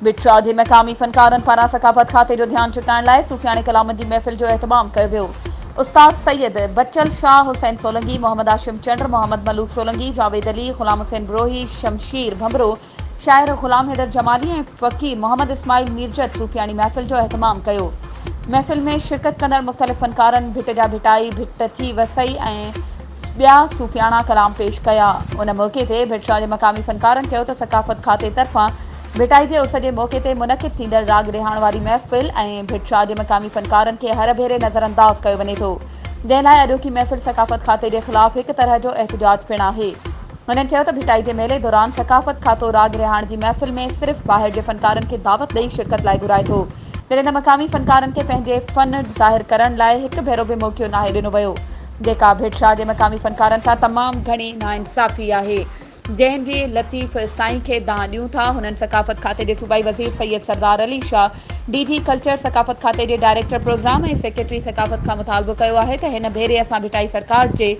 ڀٽ شاهه جي مقامي فنڪارن پاران ثقافت کاتي جو ڌيان ڇڪائڻ لاء صوفياڻي ڪلامن جي محفل جو اهتمام ڪيو ويو. استاد سيد بچل شاهه، حسين سولنگي، محمد هاشم چنڊ، محمد ملوڪ سولنگي، جاويد علي، غلام حسين بروهي، شمشير ڀنڀرو، شاعر غلام حيدر جمالي ۽ فقير محمد اسماعيل ميرجت صوفياڻي محفل جو اهتمام ڪيو. محفل ۾ شرڪت ڪندڙ مختلف فنڪارن ڀٽ جا ڀٽائي، ڀٽ ٿي وسئي ۽ ٻيا صوفياڻا ڪلام پيش ڪيا. ان موقعي تي ڀٽ شاهه جي مقامي فنڪارن چيو ته ثقافت کاتي طرفان ڀٽائي جي عرس جي موقعي تي منعقد ٿيندڙ راڳ رهاڻ واري محفل ۽ ڀٽ شاهه جي مقامي فنڪارن کي هر ڀيري نظرانداز ڪيو وڃي ٿو جنهن لاء اڄوڪي محفل ثقافت کاتي جي خلاف هڪ طرح جو احتجاج پڻ آهي. هنن چيو ته ڀٽائي جي ميلي دوران ثقافت کاتو راڳ رهاڻ جي محفل ۾ صرف ٻاهر جي فنڪارن کي دعوت ڏئي شرڪت لاء گهرائي ٿو جڏهن ته مقامي فنڪارن کي پنهنجي فن ظاهر ڪرڻ لاء هڪ ڀيرو به موقعو ناهي ڏنو ويو جيڪا ڀٽ شاهه جي مقامي فنڪارن سان تمام گهڻي ناانصافي آهي. جنهن جي لطيف سائين کي دانهن ڏيون ٿا. هنن ثقافت کاتي جي صوبائي وزير Syed Sardar Ali Shah, D G culture, ثقافت کاتي جي ڊائريڪٽر پروگرام ۽ سيڪريٽري ثقافت کان مطالبو ڪيو آهي ته هن ڀيري اسان ڀٽائي سرڪار جي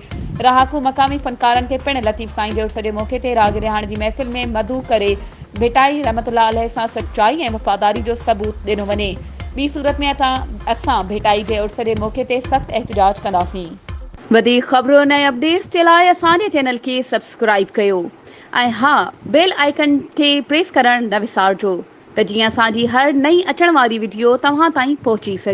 رهاڪو مقامي فنڪارن کي پڻ لطيف سائين جي عرس جي موقعي تي راڳ رهاڻ جي محفل ۾ مدعو ڪري ڀٽائي رحمت الله عليه سان سچائي ۽ وفاداري جو ثبوت ڏنو وڃي ٻي صورت ۾ اسان ڀٽائي جي عرس جي موقعي تي سخت احتجاج ڪنداسين. وڌيڪ خبرن ۽ اپڊيٽس جي لاء اسان جي چينل کي سبسڪرائيب ڪيو ۽ ها بيل آئيڪن کي پريس ڪرڻ نه وسارجو ته جيئن اسان جي هر نئين اچڻ واري وڊيو توهان تائين پهچي سگهي.